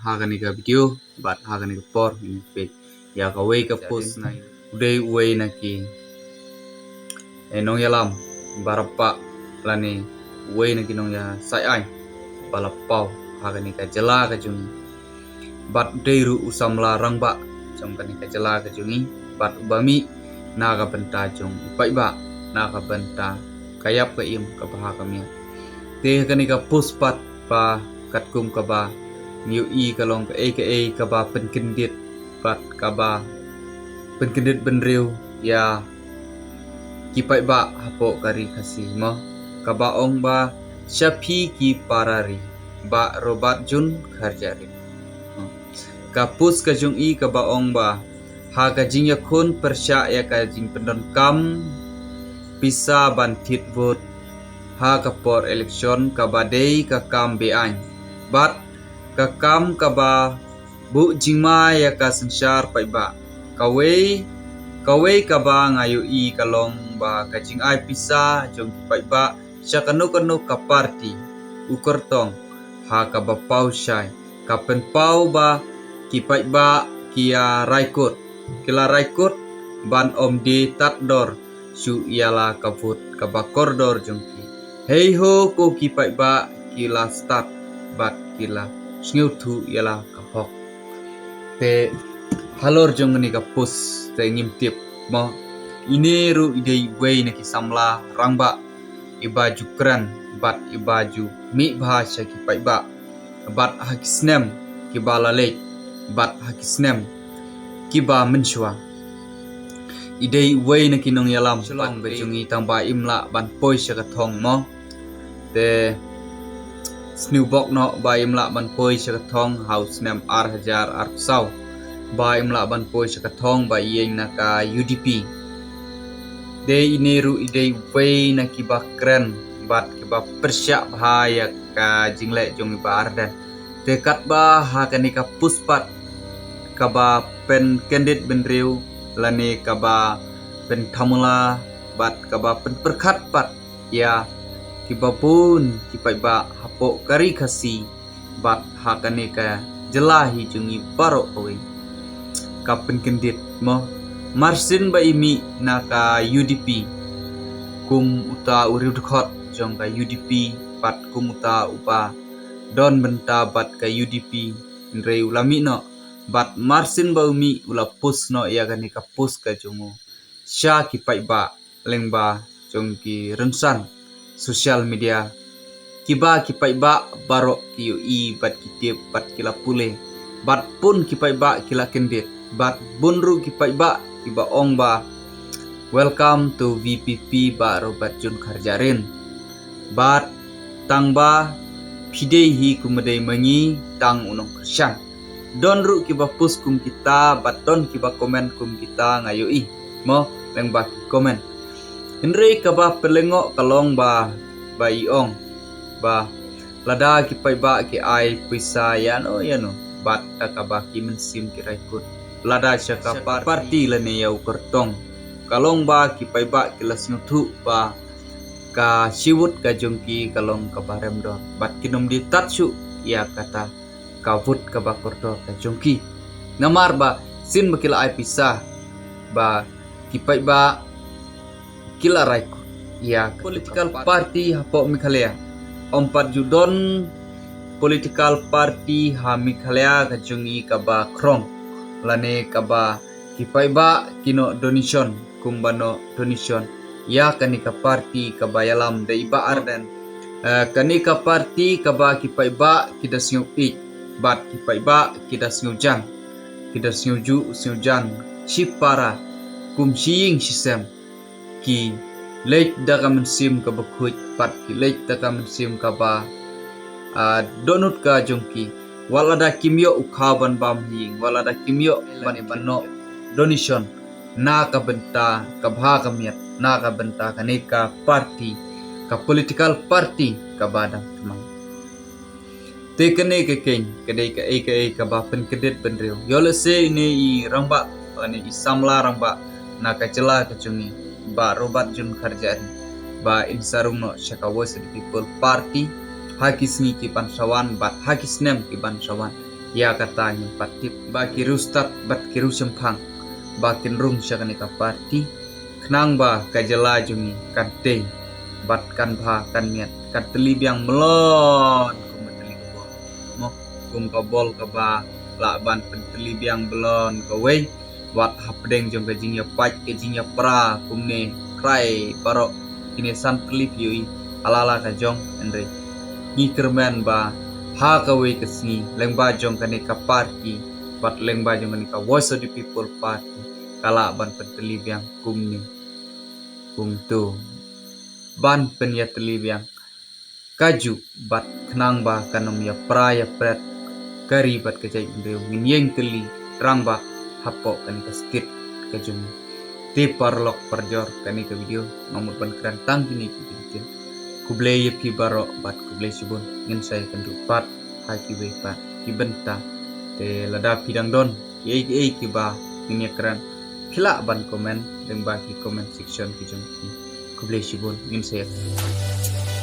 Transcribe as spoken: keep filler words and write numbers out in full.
Ha kane ka video bad ha kane ka por ngin peit ïa kawei ka post, u dei uwei na ki, eh, nongïalam ba rangbah lane uwei na ki nongïasaid aiñ ba la paw ha kane ka jylla ka jong ngi. Bad u dei ruh u samla rangbah jong kane ka jylla ka jong ngi bad uba mih na ka bynta jong u paidbah, na ka bynta ka ïap ka im kaba ha ka miat. Te ha kane ka post pat ba katkum kaba ngi ïohi ka long kaei kaei kaba pynkyndit bad kaba pynkyndit bynriew ïa ki paidbah hapoh ka Ri Khasi mo, kaba ong ba sha phi ki para ri, Bah Robert June Kharjahrin. Ka post ka jong i kaba ong ba ha ka jingïakhun pyrshah ïa ka jingpyndonkam pisa ban thied vote ha ka por election kaba dei ka kam be-aiñ bad ka kam kaba buh jingma ïa ka synshar paidbah. Kawei, kawei kaba nga ïohi ka long ba ka jingai pisa jong ki paidbah sha kano kano ka party, u kyrtong ha kaba paw shai ka pynpaw ba ki paidbah ki ïa rai kut, ki la rai kut ban ym die tad dor shuh ïa la ka vote kaba kordor jong ki. Hei ho ko ki paidbah ki la stad bad ki la sngewthuh ïa la ka hok. Te halor jong kane ka post te ngim tip mo, ine ruh i dei uwei na ki samla rangbah iba ju kren bad iba ju mih bha sha ki paidbah bad ha ki snem kiba la leit bad ha ki snem kiba mynshuwa. I dei uwei na ki nongïalam Shillong ka jong ngi tang ba im lah ban poi sha ka thong mo. Te sniewbok noh ba im lah ban poi sha ka thong ha u snem ar hajar arphew saw, ba im lah ban poi sha ka thong ba ïeng na ka U D P. Te ine ruh i dei uwei na kiba kren bad kiba pyrshah bha ïa ka jingleh jong i Bah Ardent. Te katba ha kane ka post pat kaba pynkyndit bynriew lane kaba pynthamula bad kaba pynpyrkhat pat ïa kiba bun ki paidbah hapoh ka Ri Khasi bad ha kane ka jylla hi jong ngi baroh kawei. Ka pynkyndit mo, marsien ba i mih na ka U D P kum uta u riewdkhot jong ka U D P bad kum uta uba don bynta bad ka U D P, hynrei u la mih noh bad marsien ba u mih u la post noh ïa kane ka post ka jong u sha ki paidbah lyngba jong ki rynsan social media, kiba ki paidbah baroh ki ïohi bad ki tip bad ki la pule. Bad bun ki paidbah ki la kyndit bad bun ruh ki paidbah kiba ong ba, "Welcome to V P P Bah Robert June Kharjahrin." Bad tang ba phi dei hi kum dei ma ngi tang u nongkyrshan. Don ruh kiba post kum kita bad don kiba comment kum kita nga ïohi mo lyngba ki comment. Hynrei kaba pynlyngngoh ka long ba, ba i ong ba lada ki paidbah ki ai pisa ïano ïano bad da kaba ki mynsiem ki rai kut, lada sha ka party lane ïa u kyrtong, ka long ba ki paidbah ki la sngewthuh ba ka shi vote ka jong ki ka long kaba rem dor bad kin ym die tad shuh ïa kata ka vote kaba kordor ka jong ki. Namar ba sien ba ki la ai pisa ba ki paidbah ki la rai kut ïa ka political party hapoh Meghalaya. Ym pat ju don political party ha Meghalaya ka jong i kaba khrong lane kaba ki paidbah ki noh donation kumba noh donation ïa kane ka party kaba ïalam da i Bah Ardent. Eh, kane ka party kaba ki paidbah ki da sngew ïeit bad ki paidbah ki da sngew jan, ki da sngew ju sngew jan shipara kum shi ïing shi sem. Ki leit da ka mynsiem kaba khuid bad ki leit da ka mynsiem kaba, ah, dohnud ka jong ki. Wat lada kim ïoh u khaw ban bam ha ïing, wat lada kim ïoh ban, ban noh donation na ka bynta ka bha ka miat, na ka bynta kane ka party, ka political party kaba dang thymmai. Te kane ka keiñ ka dei kaei kaei kaba pynkyndit bynriew. Ïoh lehse ine i rangbah lane i samla rangbah na ka jylla ka jong ngi, Bah Robert June Kharjahrin, ba in sa rung noh sha ka Voice of the People Party, ha ki sngi ki ban sa wan bad ha ki snem ki ban sa wan. Ïa kata ngin pat tip ba ki riewstad bad ki riewshemphang ba kin rung sha kane ka party, khnang ba ka jylla jong ngi kan tei bad kan bha kan miat, kan tylli biang mlon kum ka tylli ka bol. Mo, kum ka bol kaba lah ban pyntylli biang mlon kawei, wat hapdeng jong ka jingïapait ka jingïapra kumne, krai baroh kine san tylli phi ïohi ha la la ka jong. Hynrei ngi kyrmen ba ha kawei ka sngi lyngba jong kane ka party bad lyngba jong kane ka Voice of the People Party ka lah ban pyntylli biang kumne, kumto, ban pynïatylli biang kajuh bad khnang ba kan ym ïapra ïapret ka ri bad ka jaitbynriew. Ngin ïeng tylli thrang ba hapoh kane ka state ka jong ngi. Te paralok parajor, kane ka video nga mut ban kren tang kine ki kyntien. Khublei ïa phi baroh bad khublei shibun. Ngin sa ïakynduh pat ha kiwei pat ki bynta. Te lada phi dang don kiei kiei kiba ngin ïakren, phi lah ban comment lyngba ki comment section ki jong phi. Khublei shibun, ngin sa ïakynduh.